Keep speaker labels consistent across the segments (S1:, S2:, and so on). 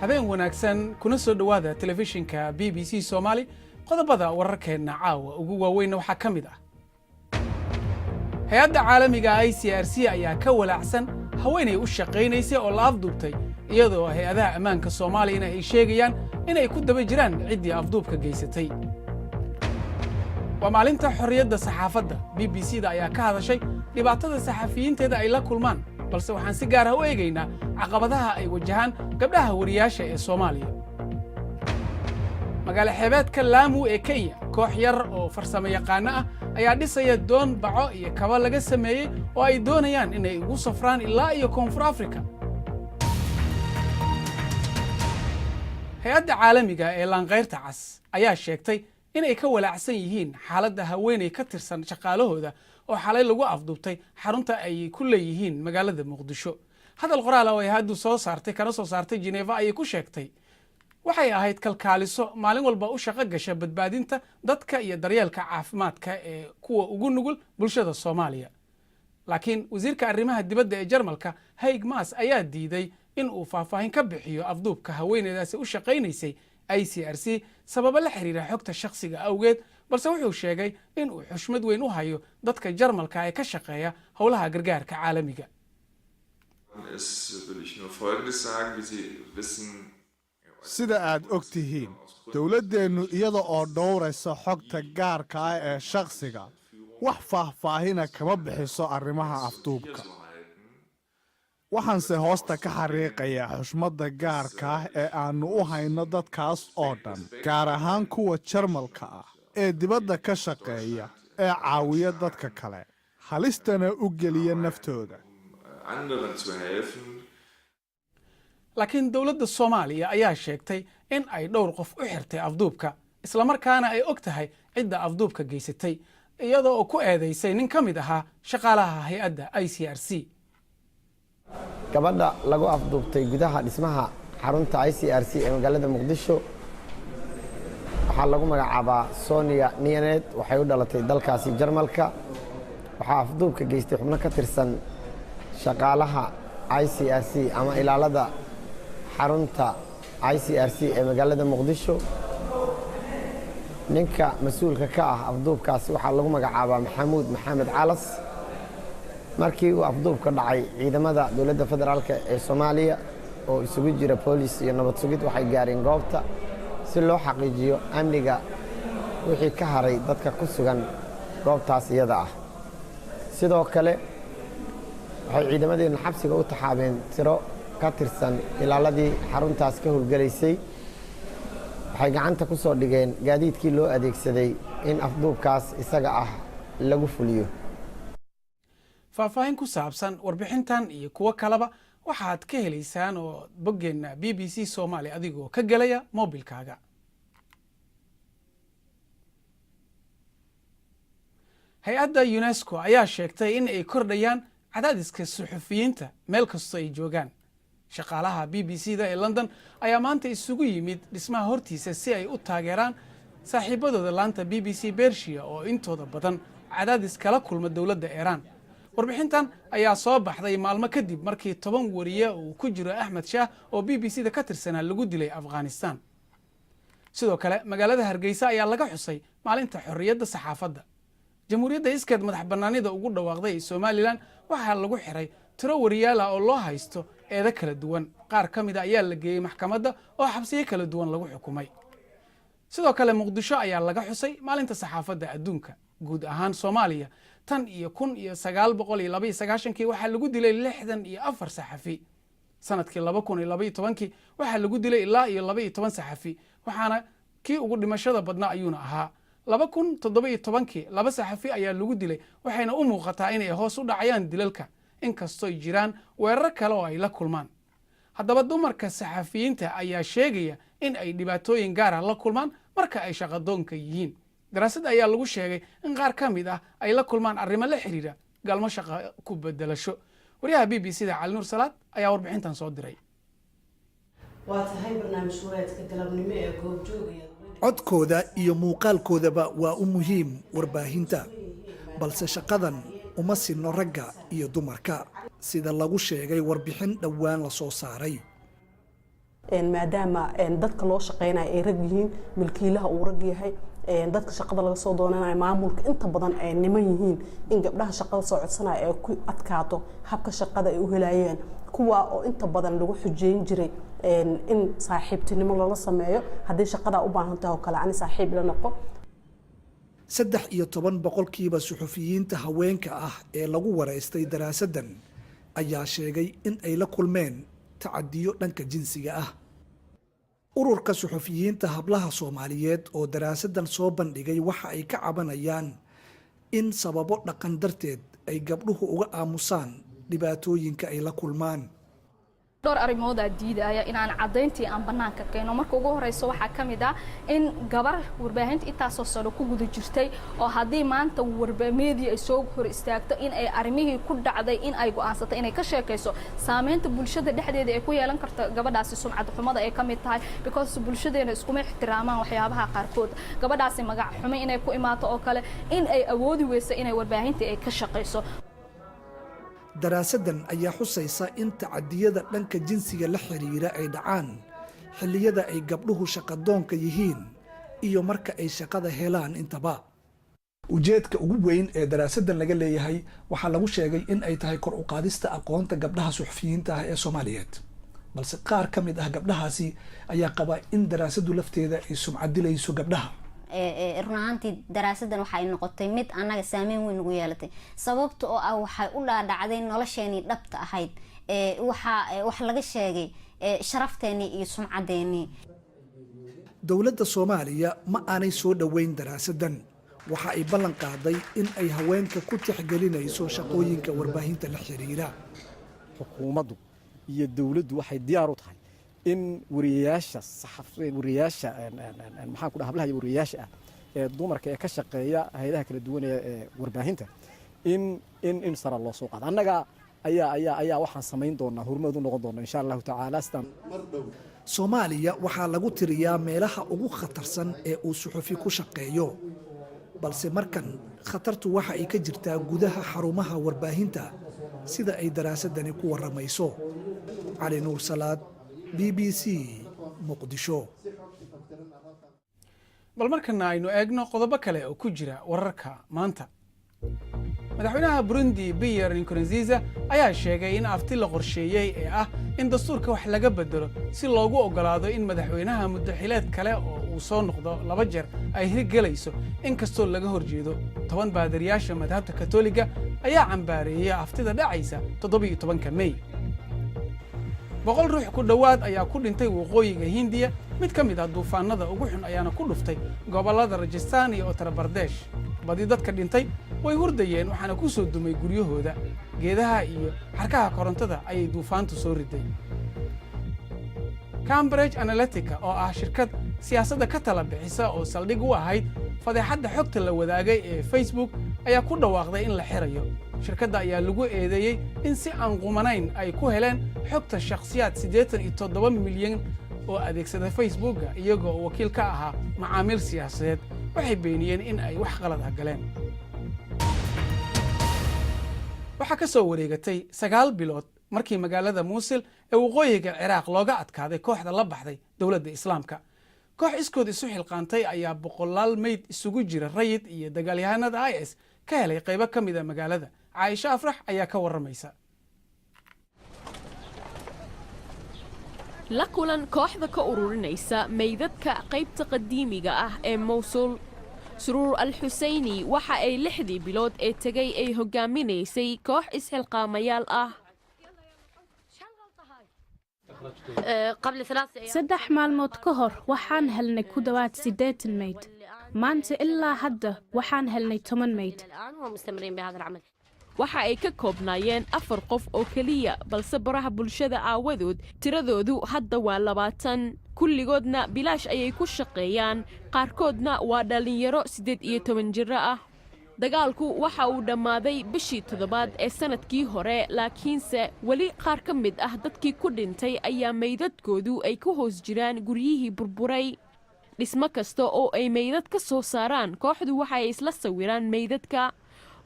S1: Habeen wanaagsan, kuna soo dhowaada telefishinka BBC Soomaali. Qodobada wararkeenna caawa ugu waaweynna waxaa ka mid ah: hay-adda caalamiga ICRC ayaa ka walaacsan haweenay u shaqaynaysay oo la afduubtay, iyadoo hay-adaha ammaanka Soomaaliyana ay sheegayaan inay ku daba jiraan ciddii afduubka geysatay. Waa maalinta xorriyadda saxaafadda. BBC da ayaa ka hadashay dhibaatada saxafiyiinteeda ay la kulmaan, balse waxaan si gaar ah u eegaynaa caqabadaha ay wajahaan gabdhaha wariyaasha ee Soomaaliya. Magaalo xeebeedka Laamu ee Kenya, koox yar oo farsamo yaqaano ah ayaa dhisaya doon baco iyo kaba laga sameeyey oo ay doonayaan inay ugu safraan ilaa iyo Koonfur Afrika. Hay-adda caalamiga ee Laankayrta Cas ayaa sheegtay inay ka walaacsan yihiin xaaladda haweeney ka tirsan shaqaalahooda oo xalay lagu afduubtay xarunta ay ku leeyihiin magaalada Muqdisho. Hadal qoraal oo ay hay-addu soo saartay kana soo saartay Jineeva ayay ku sheegtay: waxay ahayd kalkaaliso maalin walba u shaqo gasha badbaadinta dadka iyo daryeelka caafimaadka ee kuwa ugu nugul bulshada Soomaaliya. Laakiin wasiirka arrimaha dibadda ee Jarmalka, Heiko Maas, ayaa diiday in uu faahfaahin ka bixiyo afduubka haweeneydaasi u shaqaynaysay ICRC sababo la xiriira xogta shakhsiga awgeed, balse wuxuu sheegay in uu xushmad weyn u hayo dadka Jarmalka ee ka shaqeeya howlaha gargaarka caalamiga.
S2: Ist, will ich nur Folgendes sagen, wie Sie wissen,
S3: Sida aad og tihiin, dowladdeennu iyada oo dhowraysa xogta gaarka ah ee shakhsiga, wax faahfaahina kama bixiso arrimaha afduubka. Waxaanse hoosta ka xariiqayaa xushmadda gaarka ah ee aannu u hayno dadkaas oo dhan, gaar ahaan kuwa Jarmalka ah ee dibadda ka shaqeeya ee caawiya dadka kale, halistana u geliya naftooda.
S2: Anderen zu helfen.
S1: Laakiin dowladda Soomaaliya ayaa sheegtay in ay dhowr qof u xirtay afduubka, islamarkaana ay og tahay cidda afduubka geysatay, iyadoo oo ku eedaysay nin ka mid ahaa shaqaalaha hay-adda ICRC.
S4: Gabadha lagu afduubtay gudaha dhismaha xarunta ICRC ee magaalada Muqdisho waxaa lagu magacaabaa Sonia Nianet. Waxay u dhalatay dalkaasi Jarmalka. Waxaa afduubka geystay xubno ka tirsan shaqaalaha ICRC ama ilaalada xarunta ICRC ee magaalada Muqdisho. Ninka mas-uulka ka ah afduubkaasi waxaa lagu magacaabaa Maxamuud Maxamed Calas. Markii uu afduubka dhacay, ciidamada dowladda federaalka ee Soomaaliya oo isugu jira boolis iyo nabad sugid waxay gaareen goobta si loo xaqiijiyo amniga wixii ka haray dadka ku sugan goobtaas iyada ah. Sidoo kale, waxay ciidamadeennu xabsiga u taxaabeen tiro ka tirsan ilaaladii xaruntaas ka howlgelaysay. Waxay gacanta ku soo dhigeen gaadiidkii loo adeegsaday in afduubkaas isaga ah lagu fuliyo.
S1: Faahfaahin ku saabsan warbixintan iyo kuwo kaleba waxaad ka helaysaan oo boggeenna BBC Soomaali adigoo ka gelaya mobilkaaga. Hay-adda UNESCO ayaa sheegtay in ay kordhayaan cadaadiska suxufiyiinta meel kastoo ay joogaan. Shaqaalaha BBC da ee London ayaa maanta isugu yimid dhismaha hortiisa si ay u taageeraan saaxiibadooda laanta BBC Persia oo intooda badan cadaadis kala kulma dowladda Iiraan. Warbixintan ayaa soo baxday maalmo kadib markii 10 wariye uu ku jiro Axmed Shaah oo BBC da ka tirsanaa lagu dilay Afghanistan. Sidoo kale, magaalada Hargeysa ayaa laga xusay maalinta xorriyadda saxaafadda. Jamhuuriyadda iskeed madax bannaanida ugu dhawaaqday ee Somaliland waxaa lagu xiray tiro wariyaal ah oo loo haysto eedo kala duwan. Qaar ka mida ayaa la geeyey maxkamadda oo xabsiyo kala duwan lagu xukumay. Sidoo kale, Muqdisho ayaa laga xusay maalinta saxaafadda adduunka. Guud ahaan Soomaaliya, tan iyo 1992-kii waxaa lagu dilay 64 saxafi. Sanadkii 2012-kii waxaa lagu dilay ilaa iyo 12 saxafi, waxaana kii ugu dhimashada badnaa ayuuna ahaa. 2017-kii laba saxafi ayaa lagu dilay, waxayna u muuqataa inay hoos u dhacayaan dilalka, inkastooy jiraan weerar kale oo ay la kulmaan. Haddaba, dumarka saxafiyiinta ayaa sheegaya in ay dhibaatooyin gaara la kulmaan marka ay shaqadoonka yihiin. Daraasad ayaa lagu sheegay in qaar ka mid ah ay la kulmaan arrimo la xiriira galmo shaqa ku bedelasho. Wariyaha BBC da Cali Nuur Salaad ayaa warbixintan soo diray.
S5: Waa tahay barnaamij wareedka galabnimo ee Goobjoog iyo
S6: Codkooda iyo muuqaalkoodaba waa u muhiim warbaahinta, balse shaqadan uma sinno ragga iyo dumarka, sida lagu sheegay warbixin dhowaan la soo saaray.
S5: Maadaama dadka loo shaqeynaya ay rag yihiin, milkiilaha uu rag yahay, dadka shaqada laga soo doonanayo, maamulka inta badan ay niman yihiin, in gabdhaha shaqada soo codsanaya ay ku adkaato habka shaqada ay u helayeen, kuwa oo inta badan lagu xujeyn jiray in saaxiibtinimo lala sameeyo, haddii shaqadaa u baahan tahay oo kale ani saaxiib la noqo.
S6: 13% suxufiyiinta haweenka ah ee lagu wareystay daraasaddan ayaa sheegay in ay la kulmeen tacadiyo dhanka jinsiga ah. Ururka Suxufiyiinta Hablaha Soomaaliyeed oo daraasaddan soo bandhigay waxa ay ka cabanayaan in sababo dhaqan darteed ay gabdhuhu uga aamusaan dhibaatooyinka ay la kulmaan.
S7: Dhowr arrimoodaa diidaya inaan caddayntii aan bannaanka keeno. Marka ugu horeyso, waxaa ka mid ah in gabar warbaahinta intaasoo sano ku guda jirtay oo haddii maanta media ay soo hor istaagto in ay arrimihii ku dhacday in ay go'aansatay inay ka sheekayso, saameynta bulshada dhexdeeda ay ku yeelan karto gabadhaasi, sumcad xumada ay ka mid tahay, because bulshadeena iskuma ixtiraamaan waxyaabaha qaarkood, gabadhaasi magac xumo inay ku imaato oo kale, in ay awoodi weyso inay warbaahintii ay ka shaqayso.
S6: Daraasaddan ayaa xusaysa in tacadiyada dhanka jinsiga la xiriira ay dhacaan xilliyada ay gabdhuhu shaqadoonka yihiin iyo marka ay shaqada helaan intaba. Ujeedka ugu weyn ee daraasaddan laga leeyahay waxaa lagu sheegay in ay tahay kor u qaadista aqoonta gabdhaha suxufiyiinta ah ee Soomaaliyeed, balse qaar ka mid ah gabdhahaasi ayaa qaba in daraasaddu lafteeda ay sumcad dilayso gabdhaha.
S8: Run ahaantii, daraasadan waxay noqotay mid annaga saameyn weyn ugu yeelatay, sababta oo ah waxay u dhaadhacday nolosheenii dhabta ahayd. Waxaa wax laga sheegay sharafteenii iyo sumcaddeenii.
S6: Dowladda Soomaaliya ma aanay soo dhoweyn daraasaddan. Waxa ay ballan qaaday in ay haweenka ku tixgelinayso shaqooyinka warbaahinta la xiriira.
S9: Xukuumaddu iyo dowladdu waxay diyaar u tahay in wariyayaasha, wariyayaasha, maxaan ku dhaha, hablaha iyo wariyayaasha ah ee dumarka ee ka shaqeeya hay'adaha kala duwan ee warbaahinta in sara loo soo qaado. Annaga ayaa waxaan samayn doonaa, hormood u noqon doona, insha Allahu tacaala, sidaan.
S6: Soomaaliya waxaa lagu tiriyaa meelaha ugu khatarsan ee uu suxufi ku shaqeeyo, balse markan khatartu waxa ay ka jirtaa gudaha xarumaha warbaahinta, sida ay daraasadani ku warramayso. Cali Nuur Salaad, BBC, Muqdisho.
S1: Bal markana aynu eegno qodobo kale oo ku jira wararka maanta. Madaxweynaha Burundi Pierre Nkurunziza ayaa sheegay in afti la qorsheeyey ee ah in dastuurka wax laga bedelo si loogu oggolaado in madaxweynaha muddaxileed kale oo uu soo noqdo laba jeer ay hirgelayso, inkastoo laga hor jeedo. 10 baadariyaasha madhabta Katoliga ayaa cambaareeyey aftida dhacaysa 17-ka Mey. 100 ruux ku dhowaad ayaa ku dhintay waqooyiga Hindiya. Mid ka mid ah duufaanada ugu xun ayaana ku dhuftay gobollada Rajastan iyo Uttar Pradesh. Badi dadka dhintay way hurdayeen, waxaana ku soo dumay guryahooda. Geedaha iyo xarkaha korontada ayay duufaantu soo riday. Cambridge Analytica, oo ah shirkad siyaasadda ka tala bixisa oo saldhig u ahayd fadeexadda xogta la wadaagay ee Facebook, ayaa ku dhawaaqday in la xirayo. Shirkadda ayaa lagu eedeeyey in si aan qumanayn ay ku heleen xogta shakhsiyaad 87 milyan oo adeegsada Facebooka, iyagoo wakiil ka ahaa macaamiil siyaasadeed. Waxay beeniyeen in ay wax qalad ah galeen. Waxaa ka soo wareegatay 9 bilood markii magaalada Muusil ee waqooyiga Ciraaq looga adkaaday kooxda la baxday Dowladda Islaamka. Koox iskood isu xilqaantay ayaa boqolaal meyd isugu jira rayid iyo dagaalyahanada IS ka helay qaybo ka mid ah magaalada. Caaisho Afrax ayaa ka warramaysa.
S10: La kulan kooxda ka ururinaysa meydadka qaybta qadiimiga ah ee Mowsul. Suruur Al Xuseyni waxa ay 6dii bilood ee tegay ay hogaaminaysay koox isxilqaamayaal ah.
S11: 3 maalmood ka hor waxaan helnay ku dhowaad 80 meyd. Maanta ilaa hadda waxaan helnay 10 meyd.
S10: Waxa ay ka koobnaayeen afar qof oo keliya, balse baraha bulshada aawadood tiradoodu hadda waa 20. Kulligoodna bilaash ayay ku shaqeeyaan, qaarkoodna waa dhallinyaro 18 jiro ah. Dagaalku waxa uu dhammaaday bishii toddobaad ee sannadkii hore, laakiinse weli qaar ka mid ah dadkii ku dhintay ayaa meydadkoodu ay ku hoos jiraan guryihii burburay. Dhismo kasta oo ay meydad ka soo saaraan, kooxdu waxa ay isla sawiraan meydadka.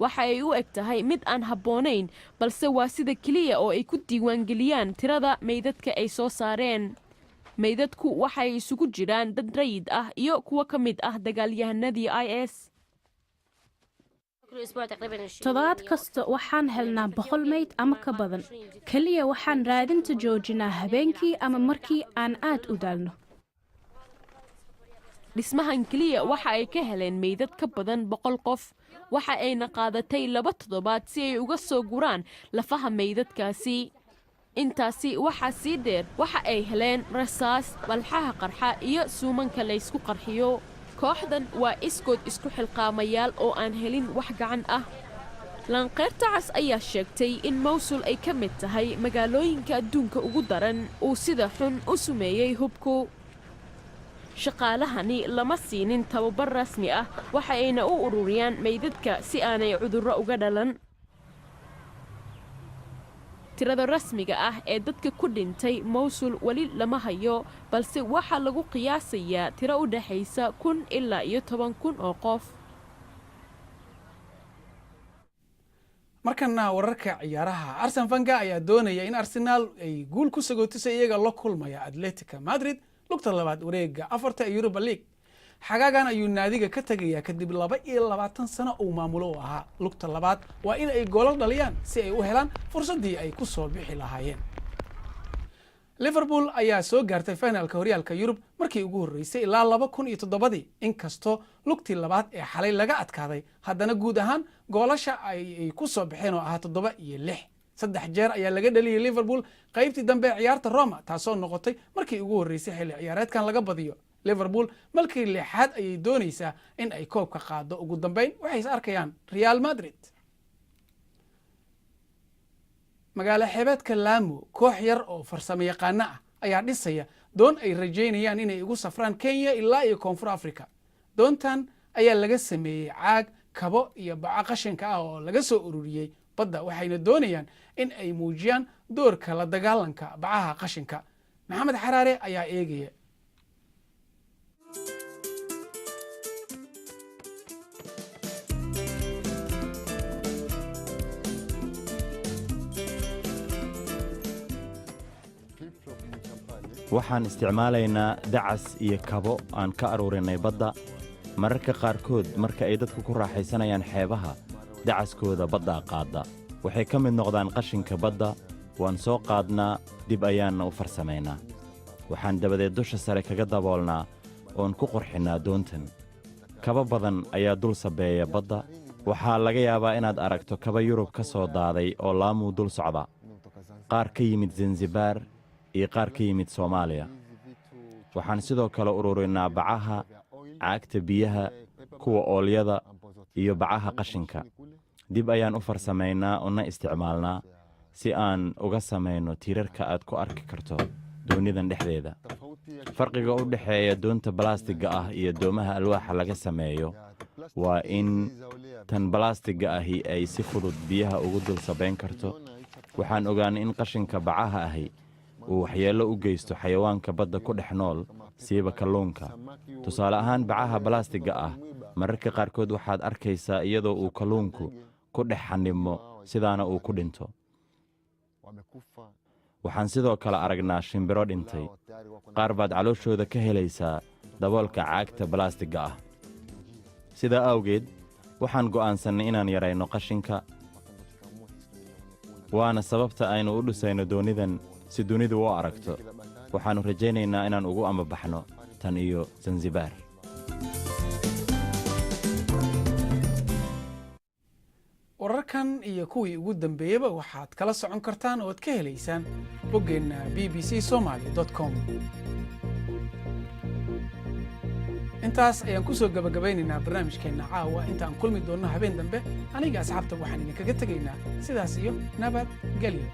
S10: Waxa ay u eg tahay mid aan habboonayn, balse waa sida keliya oo ay ku diiwaangeliyaan tirada meydadka ay soo saareen. Meydadku waxay isugu jiraan dad rayid ah iyo kuwo ka mid ah dagaalyahanadii IS.
S11: Toddobaad kasta waxaan helnaa 100 meyd ama ka badan. Keliya waxaan raadinta joojinaa habeenkii ama markii aan aad u daalno.
S10: Dhismahan keliya waxa ay ka heleen meydad ka badan 100 qof. Waxa ayna qaadatay 2 toddobaad si ay uga soo guraan lafaha meydadkaasi. Intaasi waxaa sii dheer, waxa ay heleen rasaas, walxaha qarxa iyo suumanka laysku qarxiyo. Kooxdan waa iskood isku xilqaamayaal oo aan helin wax gacan ah. Laanqeyrta Cas ayaa sheegtay in Mawsul ay ka mid tahay magaalooyinka adduunka ugu daran uu sida xun u sumeeyey hubku. Shaqaalahani lama siinin tababar rasmi ah, waxa ayna u ururiyaan meydadka si aanay cudurro uga dhalan. Tirada rasmiga ah ee dadka ku dhintay Mawsul weli lama hayo, balse waxaa lagu qiyaasayaa tiro u dhexaysa 1000 ilaa iyo 10,000 oo qof.
S1: Markana wararka ciyaaraha. Arsene Wenger ayaa doonaya in Arsenal ay guul ku sagootisay iyaga la kulmaya Atletica Madrid lugta labaad wareega afarta ee Europa League. Xagaagan ayuu naadiga ka tegayaa kadib 22 sano uu maamulo u ahaa. Lugta labaad waa in ay goolal dhaliyaan si ay u helaan fursaddii ay ku soo bixi lahaayeen. Liverpool ayaa soo gaartay finalka horyaalka Yurub markii ugu horreysay ilaa 2007-dii. Inkastoo lugtii labaad ee xalay laga adkaaday, haddana guud ahaan goolasha ay ku soo baxeen oo ahaa 7 iyo 6. Saddex jeer ayaa laga dhaliyay Liverpool qaybtii dambe ee ciyaarta Roma, taasoo noqotay markii ugu horreysay xilli ciyaareedkan laga badiyo. Liverpool markii lixaad ayay doonaysaa in ay koobka qaado. Ugu dambeyn waxay is arkayaan Real Madrid. Magaalo xeebeedka Lamu, koox yar oo farsamo yaqaano ah ayaa dhisaya doon ay rajaynayaan inay ugu safraan Kenya ilaa iyo Koonfur Africa. Doontan ayaa laga sameeyey caag, kabo iyo baco qashinka ah oo laga soo ururiyey badda, waxayna doonayaan in ay muujiyaan doorka la dagaalanka bacaha qashinka. Maxamed Xaraare ayaa eegaya.
S12: Waxaan isticmaalaynaa dacas iyo kabo aan ka aruurinay badda. Mararka qaarkood, marka ay dadku ku raaxaysanayaan xeebaha, dacaskooda baddaa qaadda. Waxay ka mid noqdaan qashinka badda. Waan soo qaadnaa, dib ayaanna u farsamaynaa. Waxaan dabadeed dusha sare kaga daboolnaa oon ku qurxinnaa doontan. Kaba badan ayaa dul sabbeeya badda. Waxaa laga yaabaa inaad aragto kaba Yurub ka soo daaday oo Laamuu dul socda, qaar ka yimid Zanzibaar iyo qaar ka yimid Soomaaliya. Waxaan sidoo kale ururinnaa bacaha, caagta biyaha, kuwa oolyada iyo bacaha qashinka. Dib ayaan u farsamaynaa una isticmaalnaa si aan uga samayno tiirarka aad ku arki karto doonidan dhexdeeda. Farqiga u dhexeeya doonta balaastigga ah iyo doomaha alwaaxa laga sameeyo waa in tan balaastigga ahi ay si fudud biyaha ugu dul sabayn karto. Waxaan ogaanay in qashinka bacaha ahi uu waxyeello u geysto xayawaanka badda ku dhex nool, siiba kalluunka. Tusaale ahaan, bacaha balaastigga ah mararka qaarkood waxaad arkaysaa iyadoo uu kalluunku ku dhex xannibmo, sidaana uu ku dhinto. Waxaan sidoo kale aragnaa shimbiro dhintay. Qaar baad calooshooda ka helaysaa daboolka caagta balaastigga ah. Sidaa awgeed waxaan go'aansannay inaan yarayno qashinka, waana sababta aynu u dhisayno doonidan si dunidu u aragto. Waxaannu rajaynaynaa inaan ugu ambabaxno tan iyo Zanzibaar.
S1: Wararkan iyo kuwii ugu dambeeyeyba waxaad kala socon kartaan oo ad ka helaysaan boggeenna bbcsomaly.com. Intaas ayaan ku soo gabagabaynaynaa barnaamijkeenna caawa. Intaan kulmi doonno habeen dambe, aniga asxaabta waxaan idinkaga tegaynaa sidaas iyo nabad gelyo.